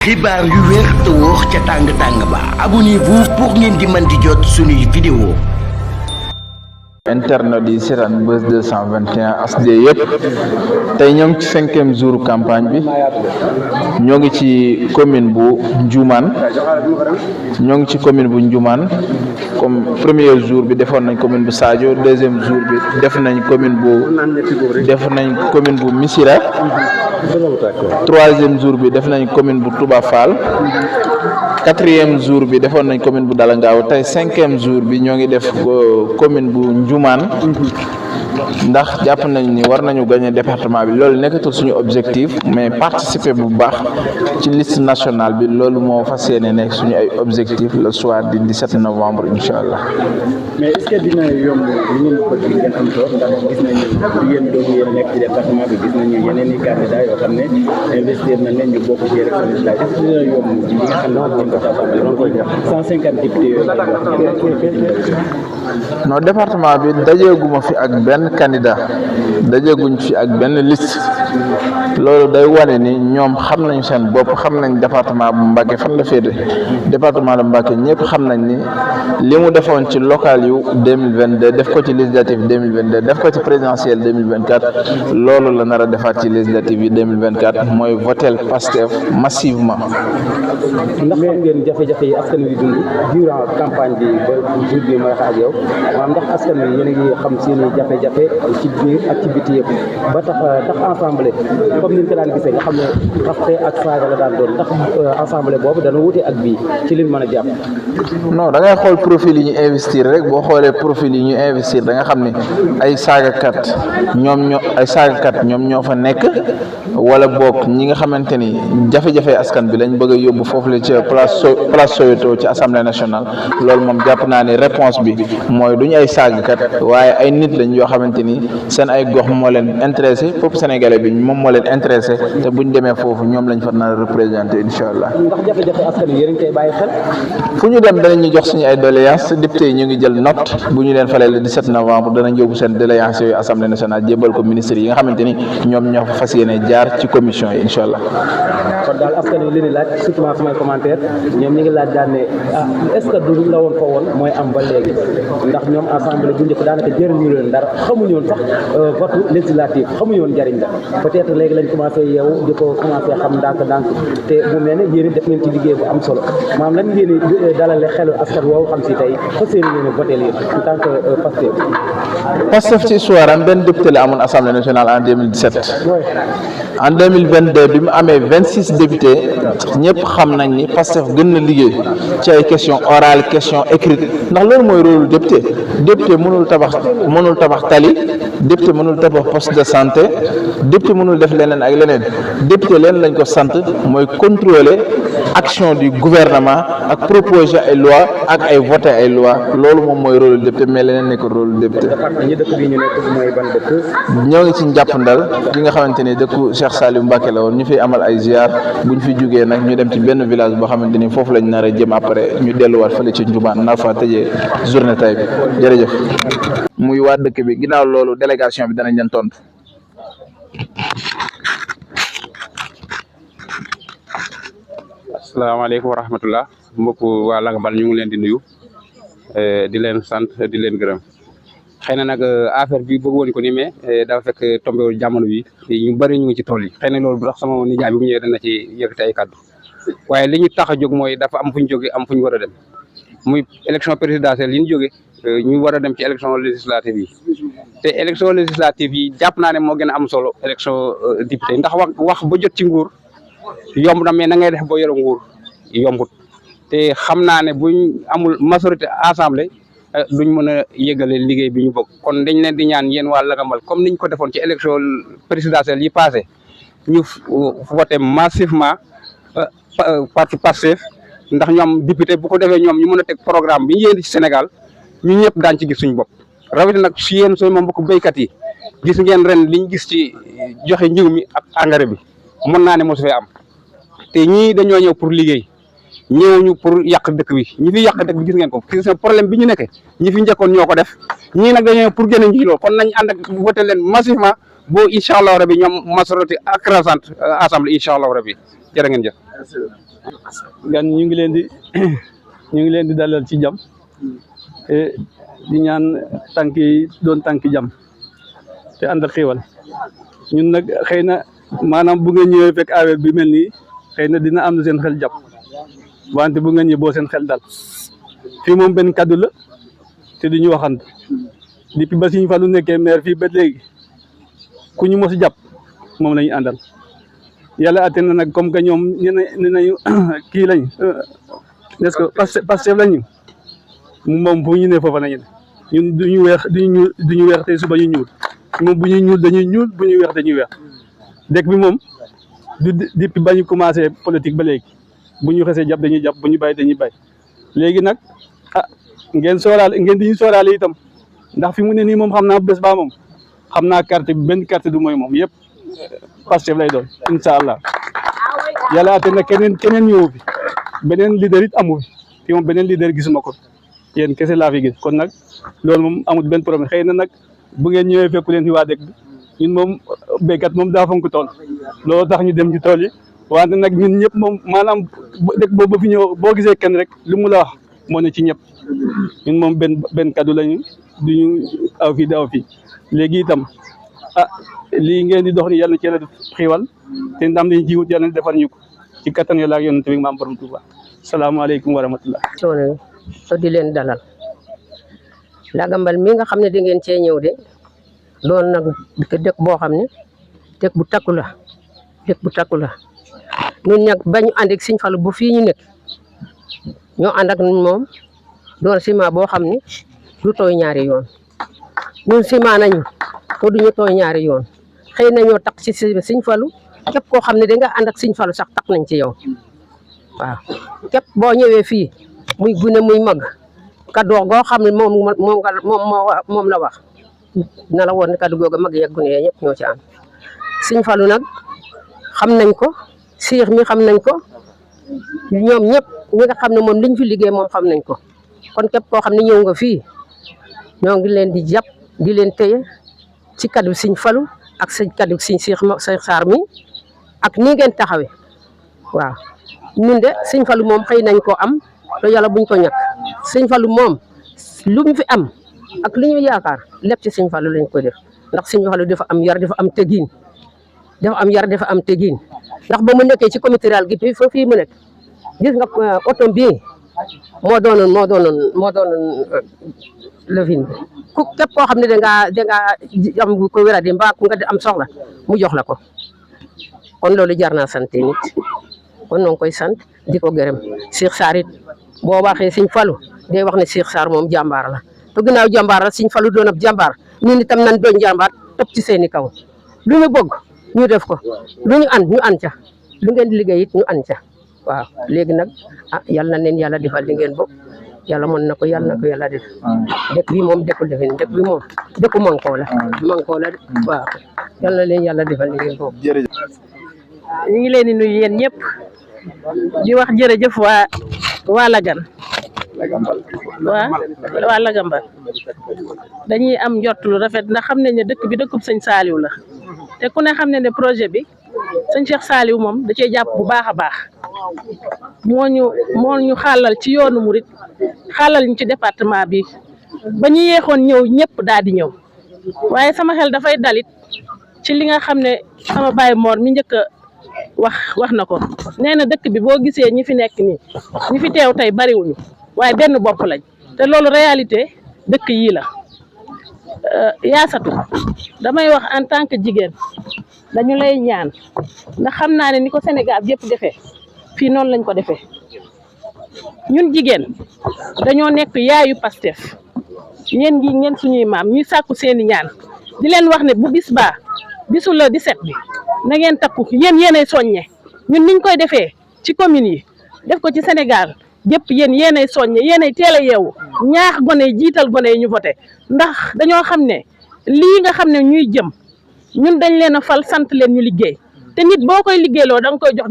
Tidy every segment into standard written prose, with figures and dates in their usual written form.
xibaar yu wér te wóor ca tàng ba abonnez-vous pour ngeen di mën di jot suñuy vidéo. internet yi seetaan Buzz 221 HD yëpp tey ñoo ngi ci 5e jour campagne bi ñoo ngi ci commune bu Ndioumane comme premier jour bi defoon nañ commune bu Sadio, deuxième jour bi def nañ commune bu Missirah, troisième jour bi def nañ commune bu Touba Fall, quatrième jour bi defoon nañ commune bu Dalangaaw. tey 5e jour bi ñoo ngi def commune bu Ndioumane ndax jàpp nañ ni war nañu gagner département bi. loolu nekkatul suñu objectif, mais participer bu baax ci liste nationale bi loolu moo fas yéene nekk suñu ay objectif le soir du 17 novembre incha allah. mais est-ce que dina yomb li ngeen bëgg ngeen am toog ndax gis nañu yéen doomu yéen nekk ci département bi, gis nañu yeneen i candidats yoo xam ne investir nañ leen ñu bokk ci élection législative. est-ce que dina yomb ci li nga xam ne moom ko assemblée doon koy def 150 députés yooyu non département bi dajeeguma fi ak benn candidat, dajeeguñ fi ak benn liste. loolu day wane ni ñoom xam nañ seen bopp, xam nañ département bu Mbacké fan la féete. département de Mbacké ñëpp xam nañ ni li mu defoon ci local yu 2022 def ko ci législative 2022 def ko ci présidentielle 2024 loolu la nar a defaat ci législative yi 2024 mooy votel Pastef massivement. ndax xam ngeen jafe-jafe yi askan wi dund durant campagne bi ba jour bi may wax ak yow, maanaam ndax askan wi yéen a ngi xam seeni jafe-jafe ci biir ak ci biti yëpp ba tax assemblée comme ni ñu ko daan gisee nga xam ne xaste ak saaga la daan doon, ndax assemblée boobu dana wute ak bii ci liñ mën a jàpp. non da ngay xool profil yi ñu investir rek, boo xoolee profil yi ñu investir da nga xam ne ay saagakat ñoom ñoo fa nekk, wala boog ñi nga xamante ni jafe-jafe askan bi lañ bëgg a yóbbu foofu la ca place Soweto ci assemblée nationale. loolu moom jàpp naa ne réponse bi mooy duñu ay saagakat waaye ay nit lañ yoo xamante ni seen ay gox moo leen intéressé, peuple sénégalais bi moom moo leen intéressé, te buñ demee foofu ñoom lañ fa nar a représenté incha allah. ndax jafe-jafe askan wi yéen a ngi koy bàyyi xel. fu ñu dem danañ ñu jox suñu ay doléances, député yi ñu ngi jël note bu ñu leen falee le 17 novembre danañ yóbbu seen doléances yooyu assemblée nationale jébbal ko ministre yi nga xamante ni ñoom ñoo fa fas yéene jaar ci commission yi incha allah. kon daal askan wi li ñu laaj surtout samay commentaire ñoom ñu ngi laaj daal ne est-ce que du la woon fa woon mooy am ba léegi, ndax ñoom assemblée bu njëkk daanaka jëriñu leen dara, xamuñu woon sax vote législatif xamuñu woon njariñ la. peut-être léegi lañ commencé yow di ko commencé xam ndànk-ndànk, te mu mel ne yéen def ngeen ci liggéey bu am solo. maanaam lan ngeen di dalale xelu askan woowu xam si tey fas yéene ngeen voté leen en tant que Pastef ci histoire am benn député la amoon assemblée nationale en 2017. en 2022 bi mu amee 26 députés ñëpp xam nañ ni Pastef gën na liggéey ci ay question orale, question écrite, ndax loolu mooy rôle député. député mënul tabax tali, député mënul tabax poste de santé, député mënul def leneen ak leneen. député leen lañ ko sant mooy contrôler action du gouvernement ak proposer ay loi ak ay voter ay loi. loolu moom mooy rôle député, mais leneen nekk rôle député. ñoo ngi ci njàppandal gi nga xamante ni dëkku Cheikh Saliou Mbacké la woon, ñu fiy amal ay ziar. buñ fi jugee nag ñu dem ci benn village boo xamante ni foofu lañ nar a jëm, après ñu delluwaat fële ci Ndioumane nar fa tëjee journée tay bi. jërëjëf. muy waa dëkk bi, ginnaaw loolu délégation bi danañ leen tontu. asalaamaaleykum wa rahmatullah, mbokku waa Langamal ñu ngi leen di nuyu di leen sant di leen gërëm. xëy na nag affaire bi bëgg woon ko ni, mais dafa fekk tombé jamono bi ñu bëri ñu ngi ci tool yi. xëy na loolu bu tax sama nijaay bi mu ñëwee dana ci yëkkati ay kaddu, waaye li ñu tax a jóg mooy dafa am fu ñu jóge am fu ñu war a dem. muy élection présidentielle yi ñu jóge ñu war a dem ci élection législative yi, te élection législative yi jàpp naa ne moo gën a am solo élection député, ndax wax ba jot ci nguur yomb na, mais na ngay def boo yore nguur yombut. te xam naa ne buñ amul majorité assemblée duñ mën a yëgale liggéey bi ñu bëgg. kon dañ leen di ñaan yéen waa Langamal comme niñ ko defoon ci élection présidentielle yi passé, ñu voté massivement parti Pastef, ndax ñoom député bu ko defee ñoom ñu mën a teg programme bi ñu yéen ci Sénégal ñu ñëpp daañ ci gis suñu bopp. rawatina nag si yéen sooy ma mbokk béykat yi, gis ngeen ren liñ gis ci joxe njiw mi ak engrais bi mën naa ne mosu fee am. te ñii dañoo ñëw pour liggéey, ñëwuñu pour yàq dëkk bi. ñi fi yàq dëkk bi gis ngeen ko, gis ngeen problème bi ñu nekkee ñi fi njëkkoon ñoo ko def. ñii nag dañoo ñëw pour gën a nji lool, kon nañ ànd ak voté leen massivement boo incha allah rabi ñoom majorité écrasante assemblée incha allah rabi jërë ngeen jëf. gan ñu ngi leen di dalal ci jàmm te di ñaan tànk yi doon tànki jàmm te ànd ak xéwal ñun nag xëy na maanaam bu ngeen ñëwee fekk affaire bi mel nii xëy na dina am na seen xel jàpp wante bu ngeen ñëwee boo seen xel dal fii moom benn kaddu la te duñu waxantu depuis ba Serigne Fallou nekkee maire fii ba léegi ku ñu mos jàpp moom la ñu àndal yàlla atte na nag comme que ñoom ne nañu kii lañ est-ce que Pastef lañu moom fu ñu ne foofa nañu ne ñun duñu weex te suba ñu ñuul moom bu ñuy ñuul dañuy ñuul bu ñuy weex dañuy weex dëkk bi moom du depuis ba ñu commencé politique ba léegi bu ñu xasee jàpp dañuy jàpp bu ñu bàyyi dañuy bàyyi léegi nag ngeen di ñu sóoraale itam ndax fi mu ne nii moom xam naa bés baa moom xam naa carte bi benn carte du mooy moom yëpp Pastef lay doon incha allah yàlla ate na keneen ñëwu fi beneen leader it amu fi moom beneen leader gisuma ko yéen kese laa fi gis kon nag loolu moom amul benn problème xëy na nag bu ngeen ñëwee fekku leen fi waa dëkk bi ñun moom béykat moom daa fonk tool loolu tax ñu dem ci tool yi wante nag ñun ñëpp moom maanaam dëkk boobu ba fi ñëw boo gisee kenn rek li mu la wax moo ne ci ñëpp ñun moom benn kaddu lañu duñu aw fii di aw fii léegi itam lii ngeen di dox ni yàlla na ci yàlla def xiiwal te ndam liñ ci wut yàlla na defar ñu ko ci kattan yàlla ak yonent bi maam borom Tuuba salaamaaleykum wa rahmatullah coono to di leen dalal Lagambal mi nga xam ne da ngeen cee ñëw de doon nag dëkk boo xam ne dëkk bu takku la ñun nag bañu ànd ak Serigne Fallou bu fii ñu nekk ñoo ànd ak moom doon ciment boo xam ne du tooy ñaari yoon ñun ciment nañu te duñu tooy ñaari yoon xëy na ñoo tax ci Serigne Fallou képp koo xam ne da nga ànd ak Serigne Fallou sax tax nañ ci yow waaw képp boo ñëwee fii muy gune muy mag kaddu goo xam ne moom la wax na la woon ne kaddu googu mag yeeg gune yee ñëpp ñoo ci am Serigne Fallou nag xam nañ ko Cheikh mi xam nañ ko ñoom ñëpp ñi nga xam ne moom liñ fi liggéey moom xam nañ ko kon képp koo xam ne ñëw nga fii ñoo ngi leen di jàpp di leen téye ci kaddu Serigne Fallou ak sa kaddu Serigne Cheikh Sarr mi ak ni ngeen taxawee waaw ñun de Serigne Fallou moom xëy nañ ko am te yàlla buñ ko ñàkk Serigne Fallou moom lu mu fi am ak li ñu yaakaar lépp ci Serigne Fallou lañ ko def ndax Serigne Fallou dafa am yar dafa am teggin ndax ba mu nekkee ci comité rural gi fii mu nekk gis nga oto bii moo doonoon levin bi ku képp koo xam ne dangaa am ko wéradi mbaa ku nga am soxla mu jox la ko kon loolu jar naa sant nit kon noo ngi koy sant di ko gërëm Cheikh Sarr it boo waxee Serigne Fallou day wax ne Cheikh Sarr moom jàmbaar la te ginnaaw jàmbaar la Serigne Fallou doon ab jàmbaar ñun itam nan doon jàmbaar topp ci seeni kaw lu ñu bëgg ñu def ko lu ñu an ca lu ngeen di liggéey it ñu an ca waaw léegi nag yal na leen yàlla defal li ngeen bëgg yàlla mën na ko yàlla def dëkk bi moom dëkkul defin dëkk bi moom dëkku mankoo la de waaw yal na leen yàlla defal li ngeen bëgg. jërëjëf. ñu ngi leen di nuyu yéen ñëpp di wax jërëjëf waa Lagambal dañuy am njort lu rafet ndax xam nañ ne dëkk bi dëkkub sëñ Saliou la te ku ne xam ne projet bi sëñ Cheikh Saliou moom da cee jàpp bu baax a baax moo ñu xàllal ci yoonu murit xàllal ñu ci département bi ba ñu yeexoon ñëw ñëpp daal di ñëw waaye sama xel dafay dalit ci li nga xam ne sama baay Mor mi njëkk a wax na ko nee na dëkk bi boo gisee ñi fi nekk nii ñi fi teew tey bariwuñu waaye benn bopp lañ te loolu réalité dëkk yii la yaasatu damay wax en tant que jigéen dañu lay ñaan ndax xam naa ne ni ko Sénégal yëpp defee fii noonu lañ ko defee ñun jigéen dañoo nekk yaayu Pastef ngeen suñuy maam ñuy sàkku seeni ñaan di leen wax ne bu bis baa bisu la 17 bi na ngeen takku yéenay soññe ñun niñ koy defee ci communes yi def ko ci Sénégal yëpp yéenay soññe yéenay teel a yeewu ñaax gone yi jiital gone yi ñu voté ndax dañoo xam ne lii nga xam ne ñuy jëm ñun dañ leen a fal sant leen ñu liggéey te nit boo koy liggéeyloo da nga koy jox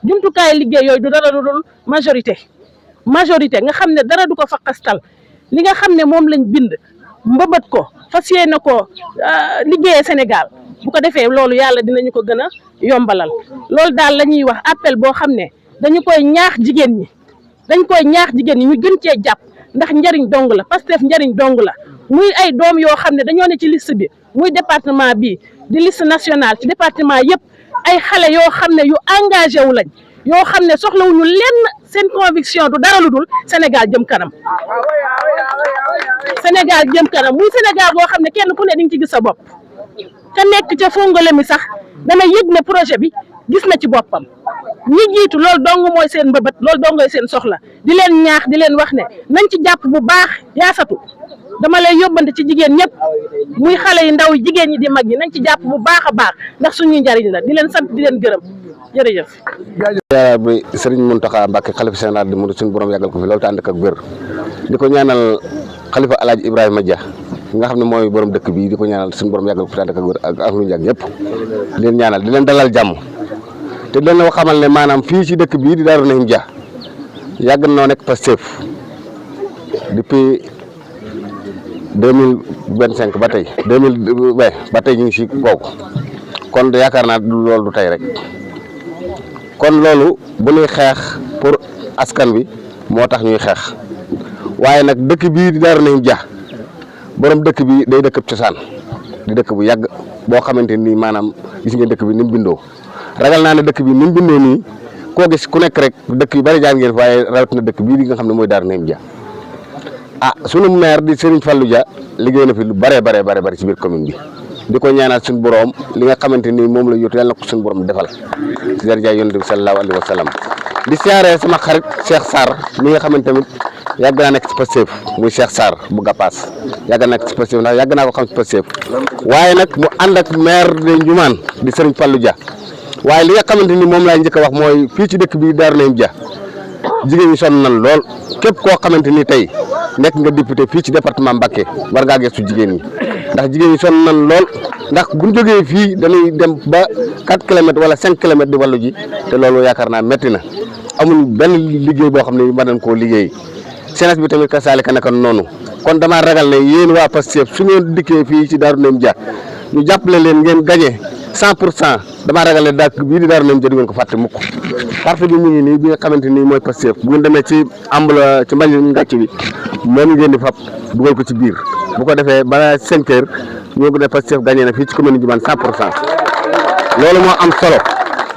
jumtukaay liggéey yooyu du dara dul majorité nga xam ne dara du ko faqastal li nga xam ne moom lañ bind mbëbët ko fas yéene ko liggéeyee Sénégal bu ko defee loolu yàlla dinañu ko gën a yombalal loolu daal la ñuy wax appel boo xam ne dañu koy ñaax jigéen ñi ñu gën cee jàpp ndax njariñ dong la Pastef njariñ dong la muy ay doom yoo xam ne dañoo ne ci liste bi muy département bi di liste nationale ci département yëpp ay xale yoo xam ne yu engagé wu lañ yoo xam ne soxlawuñu lenn seen conviction du dara lu dul Sénégal jëm kanam muy Sénégal boo xam ne kenn ku ne di nga ci gis sa bopp ka nekk ca fongole mi sax dana yëg ne projet bi gis na ci boppam ñi jiitu loolu dong mooy seen mbëbët loolu dong mooy seen soxla di leen ñaax di leen wax ne nañ ci jàpp bu baax yaasatu dama lay yóbbante ci jigéen ñëpp muy xale yi ndaw jigéen ñi di mag ñi nañ ci jàpp bu baax a baax ndax suñuy njariñ la di leen sant di leen gërëm jërëjëf. yaa bi Serigne Mountakha Mbacké xalifa général di murid suñu borom yàggal ko fi loolu te ànd ak wér di ko ñaanal xalifa Alaaji Ibrahima Dia nga xam ne mooy borom dëkk bii di ko ñaanal suñu borom yàggal ko fi te ànd ak wér ak lu njàng yëpp di leen ñaanal di leen dalal jàmm te di leen xamal ne maanaam fii ci dëkk bii di Darou Nahim Dia yàgg noo nekk Pastef depuis 2025 ba tey 2020 ba tey ñu ngi si kooku kon yaakaar naa loolu du tey rek kon loolu bu ñuy xeex pour askan wi moo tax ñuy xeex waaye nag dëkk bii di Darou Nahim Dia borom dëkk bi day dëkk cosaan di dëkk bu yàgg boo xamante ni maanaam gis ngeen dëkk bi ni mu bindoo ragal naa ne dëkk bi ni mu bindoo nii koo gis ku nekk rek dëkk yu bari jaar ngeen waaye rawatina dëkk bii di nga xam ne mooy Darou Nahim Dia sunu maire di Serigne Fallou Dia liggéey na fi lu bare ci biir commune bi di ko ñaanal suñu borom li nga xamante ni moom la yóotu yàlla na ko suñu borom defal ci daraja Yonent bi sallallahu alayhi wa sallam di siyaare sama xarit Cheikh Sarr mi nga xamante tamit yàgg naa nekk ci Pastef muy Cheikh Sarr bu Gapaas yàgg naa nekk ci Pastef ndax yàgg naa ko xam ci Pastef waaye nag mu ànd ak maire de Ndioumane di Serigne Fallou Dia waaye li nga xamante ni moom laay njëkk a wax mooy fii ci dëkk bi Darou Nahim Dia jigéen ñi sonn nan lool képp koo xamante ni tey nekk nga député fii ci département Mbacké war ngaa gëstu jigéen ñi ndax jigéen ñi sonn nan lool ndax buñ jógee fii dañuy dem ba 4 kilomètres wala 5 kilomètres di wàllu ji te loolu yaakaar naa métti na amuñ benn liggéey boo xam ne mën nañ koo liggéey séance bi tamit kasaalika naka noonu kon damaa ragal ne yéen waa Pastef su ngeen dikkee fii ci Darou Nahim Dia ñu jàppale leen ngeen gagné 100% damaa ragal ne dàkk bii di Darou Nahim Dia du ngeen ko fàtte mukk carte bi mu ngi nii bi nga xamante ni mooy Pastef bu ngeen demee ci ambula ci mbañ ngàcc bi moom ngeen di fab dugal ko ci biir bu ko defee ba 5 heures ñoo ngi ne Pastef gagné na fii ci commune Ndioumane 100% loolu moo am solo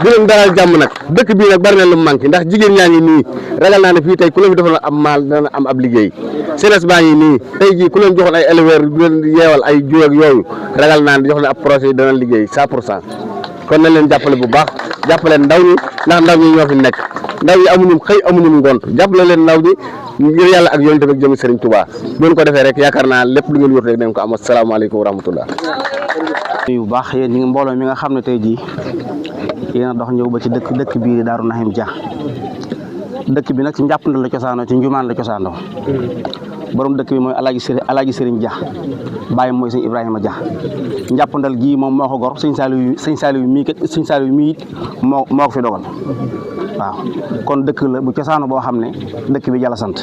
di leen dalal jàmm nag dëkk bii nag bari na lu mu manqué ndax jigéen ñaa ngi nii ragal naa ne fii tey ku leen fi defoon am maal dana am ab liggéey sénes baa ngi nii tey jii ku leen joxoon ay éleveur du leen yeewal ay jiw ak yooyu ragal naa ne jox leen ab projet yi dana liggéey 100% kon nañ leen jàppale bu baax jàppale ndaw ñi ndax ndaw ñi ñoo fi nekk ndaw yi amuñu xëy amuñu ngont jàppale leen ndaw ñi ngir yàlla ak yonent bi ak jëmi Serigne Touba bu ngeen ko defee rek yaakaar naa lépp lu ngeen wut rek dañ ko am asalaamaaleykum wa rahmatullah. bu baax yéen ñi ngi mbooloo mi nga xam ne tey jii yéen a dox ñëw ba ci dëkk bii di Darou Nahim Dia dëkk bi nag ci njàppandal la cosaanoo ci Ndioumane la cosaanoo borom dëkk bi mooy Alaaji Serigne Dia bàyyi mooy sëñ Ibrahima Dia njàppandal gii moom moo ko gor sëñ Saliou mii moo ko fi dogal waaw kon dëkk la bu cosaano boo xam ne dëkk bi jàlla sant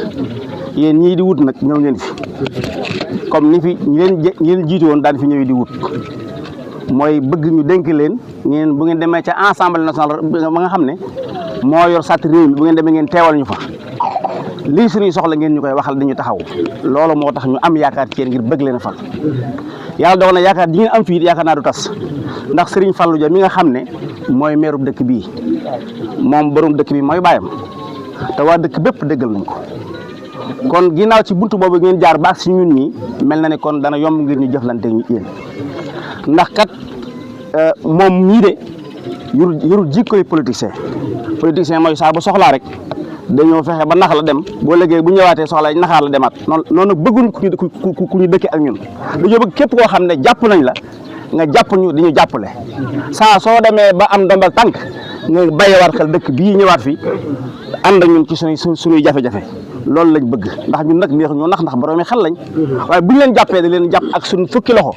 yéen ñii di wut nag ñëw ngeen fi comme ni fi ñi jiitu woon daan fi ñëw di wut mooy bëgg ñu dénk leen ngeen bu ngeen demee ca Assemblée nationale ba nga xam ne moo yor sàtt réew mi bu ngeen demee ngeen teewal ñu fa lii suñuy soxla ngeen ñu koy waxal dañu taxaw loolu moo tax ñu am yaakaar ci yéen ngir bëgg leen a fal yàlla dogal na yaakaar ji ngeen am fii yaakaar naa du tas ndax Serigne Fallou Dia mi nga xam ne mooy meerub dëkk bii moom borom dëkk bi mooy bàyyam te waa dëkk bépp déggal nañ ko kon ginnaaw ci buntu boobu ngeen jaar baax si ñun ñi mel na ne kon dana yomb ngir ñu jëflante ñu yéen ndax kat moom ñii de yorul jikkoy politicien mooy saa bu soxlaa rek dañoo fexe ba nax la dem boo léegi bu ñëwaatee soxla naxaar la demaat noonu bëgguñ ku ñu dëkkee ak ñun dañoo bëgg képp koo xam ne jàpp nañ la nga jàpp ñu di ñu jàppale saa soo demee ba am ndombal tànk nga bàyyiwaat xel dëkk bii ñëwaat fi ànd ak ñun ci suñuy jafe-jafe loolu lañ bëgg ndax ñun nag neex ñoo ndax boroomi xel lañ waaye buñ leen jàppee da leen jàpp ak suñ fukki loxo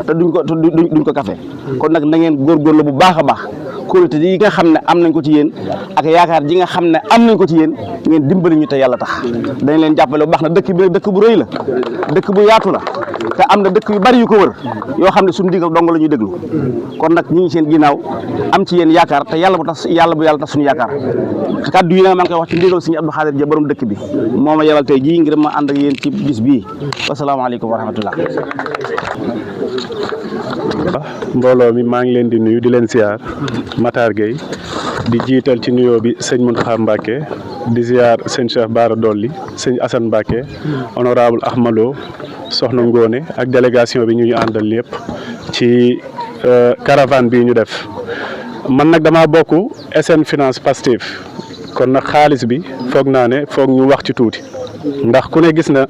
te duñ ko kafe kon nag na ngeen góorgóorlu bu baax a baax kóolute yi nga xam ne am nañ ko ci yéen ak yaakaar ji nga xam ne am nañ ko ci yéen ngeen dimbali ñu te yàlla tax dañ leen jàppale bu baax na dëkk bi nag dëkk bu rëy la dëkk bu yaatu la te am na dëkk yu bari yu ko wër yoo xam ne suñu ndigal dong la ñuy déglu kon nag ñu ngi seen ginnaaw am ci yéen yaakaar te yàlla bu yàlla tax suñu yaakaar kaddu yi nag maa ngi koy wax ci ndigal suñu Abdou Khadir Dia borom dëkk bi moo ma yebal tey jii ngir ma ànd ak yéen ci bis bii wasalaamaaleykum wa rahmatullah. mbooloo mi maa ngi leen di nuyu di leen siyaar Matar Gueye di jiital ci nuyoo bi sëñ Mountakha Mbacké di ziar sëñ Cheikh Bara Dolly sëñ Assane Mbacké honorable Ahmado soxna Ngone ak délégation bi ñu àndal lépp ci caravane bi ñu def man nag dama bokk SN Finance Pastef kon nag xaalis bi foog naa ne foog ñu wax ci tuuti ndax ku ne gis na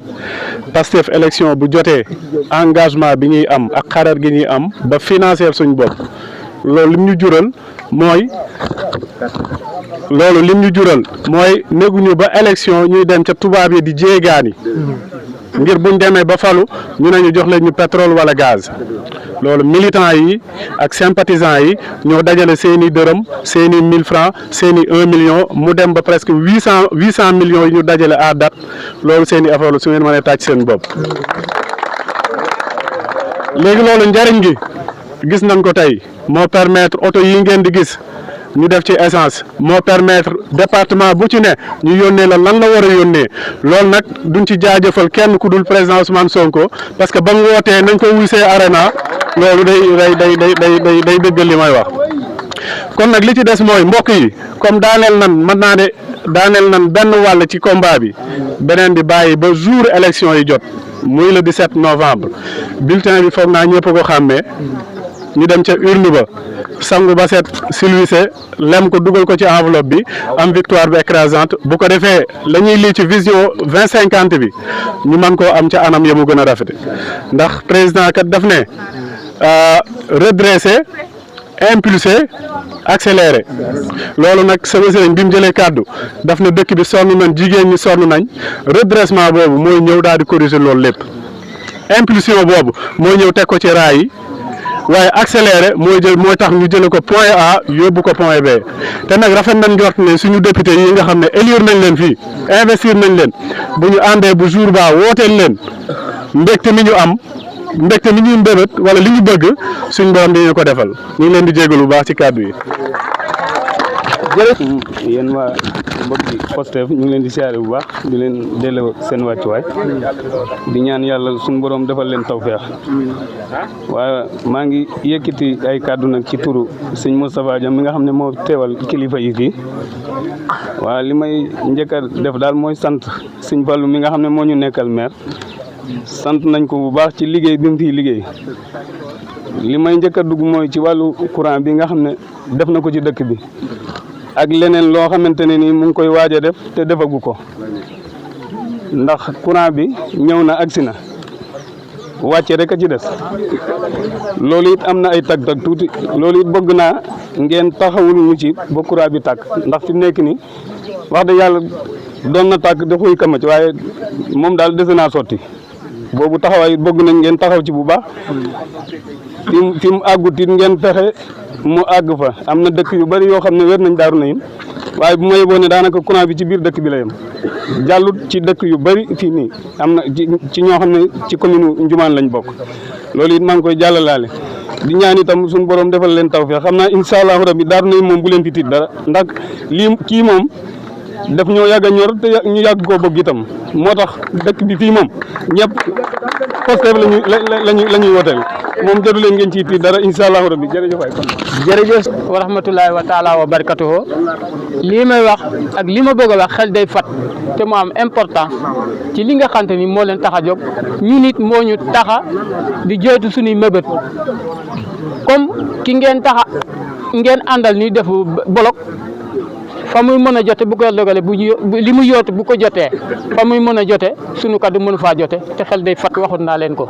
Pastef élection bu jotee engagement bi ñuy am ak xarar gi ñuy am ba financer suñ bopp loolu lim ñu jural mooy néguñu ba élection ñuy dem ca tubaab yi di jéegaani ngir buñ demee ba falu ñu ne ñu jox leen ñu pétrole wala gaz loolu militants yi ak sympathisants yi ñoo dajale seeni dërëm seeni 1000 francs seeni 1 million mu dem ba presque 800 millions yi ñu dajale à date loolu seeni affaire la su ngeen mënee tàcc seen bopp. léegi loolu njariñ gi gis nañ ko tey moo permettre oto yi ngeen di gis ñu def ci essence moo permettre département bu ci ne ñu yónnee la lan la war a yónnee loolu nag duñ ci jaajëfal kenn ku dul président Ousmane Sonko parce que ba mu wootee nañ ko wuysee arena loolu day dëggal li may wax. kon nag li ci des mooy mbokk yi comme daaneel nan benn wàll ci combat bi beneen bi bàyyi ba jour élection yi jot muy le 17 novembre bulletin bi foog naa ñëpp ko xàmmee ñu dem ca urne ba sangu ba set silwise lem ko dugal ko ci enveloppe bi am victoire bi écrasante bu ko defee la ñuy lii ci vision 2050 bi ñu mën koo am ca anam ya mu gën a rafete ndax président kat daf ne redresser impulser accélérer loolu nag sama sëriñ bi mu jëlee kàddu daf ne dëkk bi sonn nañ jigéen ñi sonn nañ redressement boobu mooy ñëw daal di corriger loolu lépp impulsion boobu mooy ñëw teg ko ci raay yi waaye accéléré mooy tax ñu jële ko point A yóbbu ko point B te nag rafet nañ njort ne suñu député yi nga xam ne élire nañ leen fii investir nañ leen bu ñu àndee bu jour ba wooteel leen mbégte mi ñu am mbégte mi ñuy mbébét wala li ñu bëgg suñ borom di ñu ko defal ñu ngi leen di jégalu bu baax ci kàddu yi. jërëjëf yéen waa mbokki Pastef ñu ngi leen di siyaare bu baax di leen delloo seen wàccuwaay di ñaan yàlla suñu borom defal leen tawfeex waaye maa ngi yëkkati ay kàddu nag ci turu sëñ Moustapha Dia mi nga xam ne moo teewal kilifa yi fii waaye li may njëkk a def daal mooy sant sëñ Fallou mi nga xam ne moo ñu nekkal maire sant nañ ko bu baax ci liggéey bi mu fiy liggéey li may njëkk a dugg mooy ci wàllu courant bi nga xam ne def na ko ci dëkk bi ak leneen loo xamante ne nii mu ngi koy waaj a def te defagu ko ndax courant bi ñëw na agsi na wàcce rek a ci des loolu it am na ay tag-tag tuuti loolu it bëgg naa ngeen taxawul ñu ci ba courant bi tàkk ndax fi mu nekk nii wax dëgg yàlla doon na tàkk dafuy kama ci waaye moom daal dese naa sotti boobu taxawaay it bëgg nañ ngeen taxaw ci bu baax fi mu àggut it ngeen fexe mu àgg fa am na dëkk yu bari yoo xam ne wér nañ Daaru Nahim waaye bu ma yeboo ne daanaka courant bi ci biir dëkk bi la yem jàllut ci dëkk yu bari fii nii am na ci ñoo xam ne ci commune Njumaan lañ bokk loolu it maa ngi koy jàllalaale di ñaan itam suñu borom defal leen tawfeex xam naa incha allahu rabbi Daaru Nahim moom bu leen fi tiit dara ndax lii kii moom daf ñoo yàgg a ñor te ñu yàgg koo bëgg itam moo tax dëkk bi fii moom ñëpp Pastef la ñuy woteel moom jotu leen ngeen ciy tiit dara incha allahu rabbi jërëjëf waay kon. jërëjëf wa rahmatullahi wa taala wa barakatuhu lii may wax ak li ma bëgg a wax xel day fat te mu am important ci li nga xamante ni moo leen tax a jóg ñu nit moo ñu taxa di joytu suñuy mëbët comme ki ngeen àndal ni def bolok fa muy mën a jote bu ko dogale li mu yootu bu ko jotee fa muy mën a jote sunu kaddu mënu faa jote te xel day fat waxut naa leen ko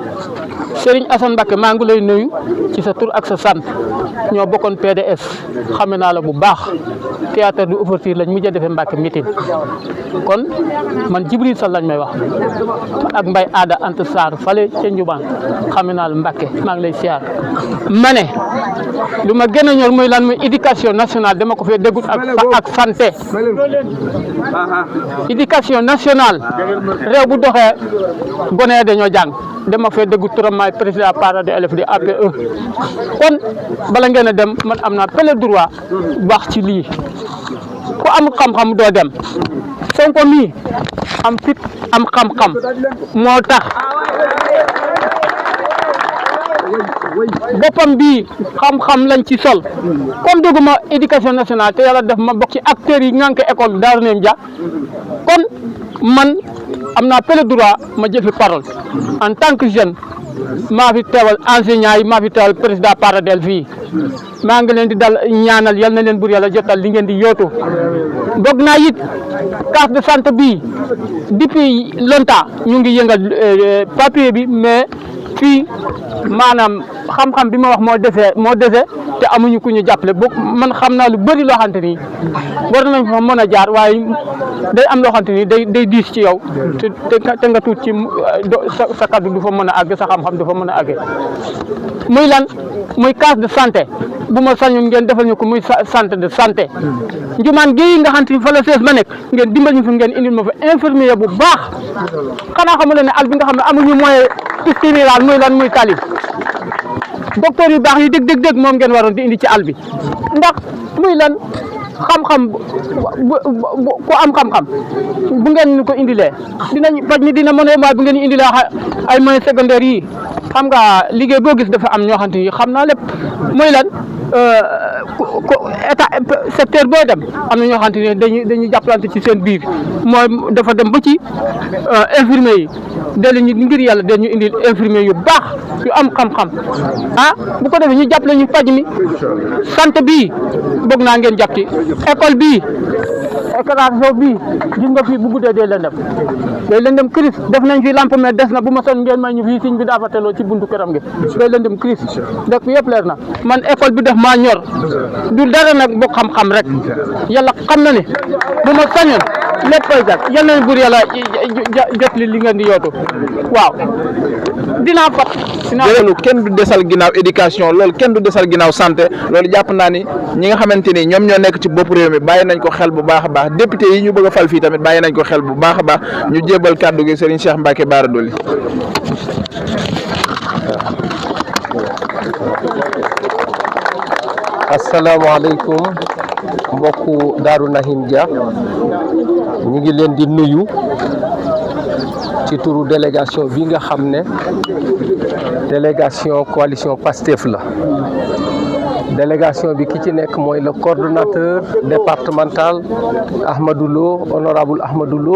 Serigne Assane Mbacké maa ngi lay nuyu ci sa tur ak sa sant ñoo bokkoon PDS xame naa la bu baax théâtre du ouverture lañ mujj a defee Mbacké meeting kon man Jibril Sall lañ may wax ak Mbay Aada Anta Sarr fale ca Njubaan xame naa la Mbacké maa ngi lay siyaar ma ne lu ma gën a ñor muy lan muy éducation nationale dama ko fee déggut ak santé éducation nationale réew bu doxee gone dañoo jàng dama fee déggut turam maay président parent d'élèves di APE kon bala ngeen a dem man am naa plein droit wax ci lii ku am xam-xam doo dem Sonko mii am fit am xam-xam moo tax boppam bii xam-xam lañ ci sol kon dugguma éducation nationale te yàlla def ma bokk ci acteurs yi ngànk école Darou Nahim Dia kon man am naa plein droit ma jël fi parole en tant que jeune maa fi teewal enseignant yi maa fi teewal président paradel fii maa ngi leen di dal ñaanal yal na leen bur yàlla jotal li ngeen di yootu dog naa it carte de santé bii depuis longtemps ñu ngi yëngal papier bi mais fii maanaam xam-xam bi ma wax moo dese te amuñu ku ñu jàppale boog man xam naa lu bëri loo xamante ni war nañ fa mën a jaar waaye day am loo xamante ni day diis ci yow te nga tuut ci sa kaddu du fa mën a àgg sa xam-xam du fa mën a àgg muy lan muy case de santé bu ma sañoon ngeen defal ñu ko muy centre de santé njumaan gi nga xamante ni fa la sees ma nekk ngeen dimbal ñu fi ngeen indil ma fa infirmier bu baax xanaa xamu leen ne al bi nga xam ne amuñu moyen istimiral muy lan muy tali docteur yu baax yi dëgg moom ngeen waroon di indi ci àll bi ndax muy lan xam-xam ku am xam-xam bu ngeen ñu ko indilee dinañ faj mi dina mën a waaye bu ngeen ñu indilee ay moyens secondaires yi xam nga liggéey boo gis dafa am ñoo xamante ni xam naa lépp muy lan état secteur boo dem am na ñoo xamante ni dañuy jàppalante ci seen biir mooy dafa dem ba ci infirmier yi delu ñu ngir yàlla den ñu indil infirmier yu baax yu am xam-xam bu ko defee ñu jàppale ñu faj mi santé bii bëgg naa ngeen jàpp ci école bii éclairage bii gis nga fii bu guddee day lëndëm crise def nañ fi lampe mais des na bu ma son ngeen may ñu fii siñ bi daa fa teloo ci buntu këram gi day lëndëm crise dëkk bi yëpp leer na man école bi def maa ñor du dara nag bokk xam-xam rek yàlla xam na ne bu ma sañoon léppay jag yal na buur yàlla jot li ngeen di yootu waaw dinaa fat loolu kenn du desal ginnaaw éducation loolu kenn du desal ginnaaw santé loolu jàpp naa ni ñi nga xamante ni ñoom ñoo nekk ci bopp réew mi bàyyi nañ ko xel bu baax a baax député yi ñu bëgg a fal fii tamit bàyyi nañ ko xel bu baax a baax ñu jébal kàddu gi Serigne Cheikh Mbacké Bara Dolly. asalaamaaleykum mbokku Darou Nahim Dia ñu ngi leen di nuyu ci turu délégation bi nga xam ne délégation coalition Pastef la délégation bi ki ci nekk mooy le coordonnateur départemental Ahmadou Lo honorable Ahmadou Lo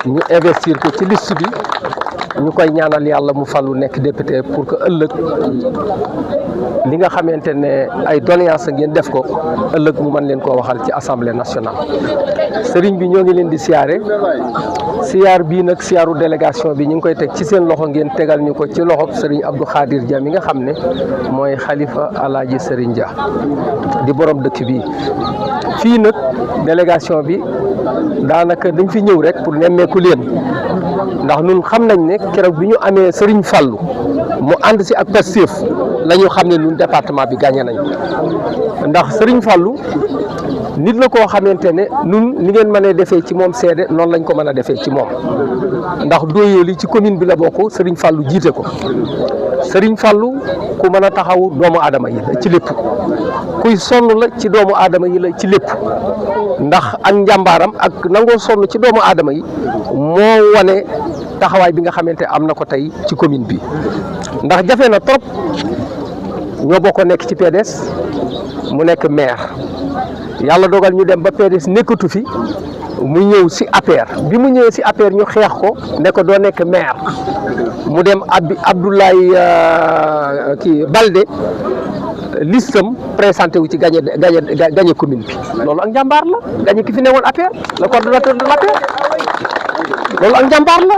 ñu investir ko ci liste bi ñu koy ñaanal yàlla mu falu nekk député pour que ëllëg li nga xamante ne ay doléance ngeen def ko ëllëg mu mën leen koo waxal ci assemblée nationale sëriñ bi ñoo ngi leen di siyaar bii nag siyaaru délégation bi ñu ngi koy teg ci seen loxo ngeen tegal ñu ko ci loxob sëriñ Abdou Khadir Dia mi nga xam ne mooy xalifa alaaji sëriñ Dia di borom dëkk bi fii nag délégation bi daanaka dañ fi ñëw rek pour nemmeeku leen ndax ñun xam nañ ne keroog bi ñu amee sëriñ Fallou mu ànd si ak Pastef la ñu xam ne ñun département bi gagné nañ ndax sëriñ Fallou nit la koo xamante ne ñun ni ngeen mënee defee ci moom seede noonu lañ ko mën a defee ci moom ndax Doyoly ci commune bi la bokk sëriñ Fallou jiite ko sëriñ Fallou ku mën a taxawu doomu aadama yi la ci lépp kuy sonn la ci doomu aadama yi la ci lépp ndax ak njàmbaaram ak nangoo sonn ci doomu aadama yi moo wane taxawaay bi nga xamante am na ko tey ci commune bi ndax jafe na trop ñoo bokk nekk ci PDS mu nekk maire yàlla dogal ñu dem ba PDS nekkatu fi mu ñëw si APR bi mu ñëwee si APR ñu xeex ko ne ko doo nekk maire mu dem Abdoulaye Balde listam présenté wu ci gagné commune bi loolu ak njàmbaar la gagné ki fi newoon APR le coordonnateur de l'APR loolu ak njàmbaar la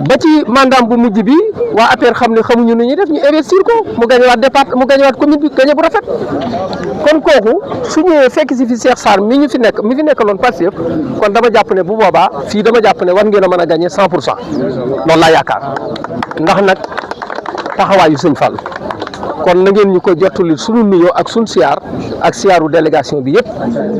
ba ci mandat bu mujj bi waa APR xam ne xamuñu nu ñuy def ñu investir ko mu gañewaat commune bi gañe bu rafet kon kooku su ñëwee fekk si fi Cheikh Sarr mi fi nekkaloon Pastef kon dama jàpp ne bu boobaa fii dama jàpp ne war ngeen a mën a gagné 100% loolu laa yaakaar ndax nag taxawaayu sëñ Fall kon na ngeen ñu ko jottali sunu nuyoo ak sunu siyaar ak siyaaru délégation bi yëpp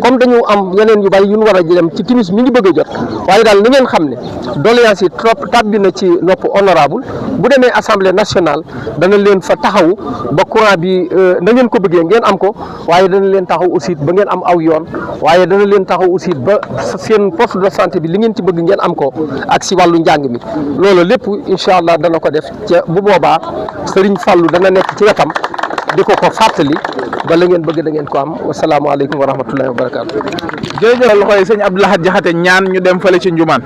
comme dañu am yeneen yu bari yu ñu war a dem ci timis mi ngi bëgg a jot waaye daal na ngeen xam ne doléance yi trop tàbbi na ci nopp honorable bu demee assemblée nationale dana leen fa taxawu ba courant bi na ngeen ko bëggee ngeen am ko waaye dana leen taxaw aussi ba ngeen am aw yoon waaye dana leen taxaw aussi ba seen poste de santé bi li ngeen ci bëgg ngeen am ko ak si wàllu njàng mi loolu lépp incha allah dana ko def ca bu boobaa Serigne Fallou dana nekk ci wetam di ko fàttali ba la ngeen bëgg da ngeen ko am wasalaamaaleykum wa rahmatullahi wa barakaatu. jërëjëf loxoy sëñ Abdou Lahad Jaxate ñaan ñu dem fële ci Njumaan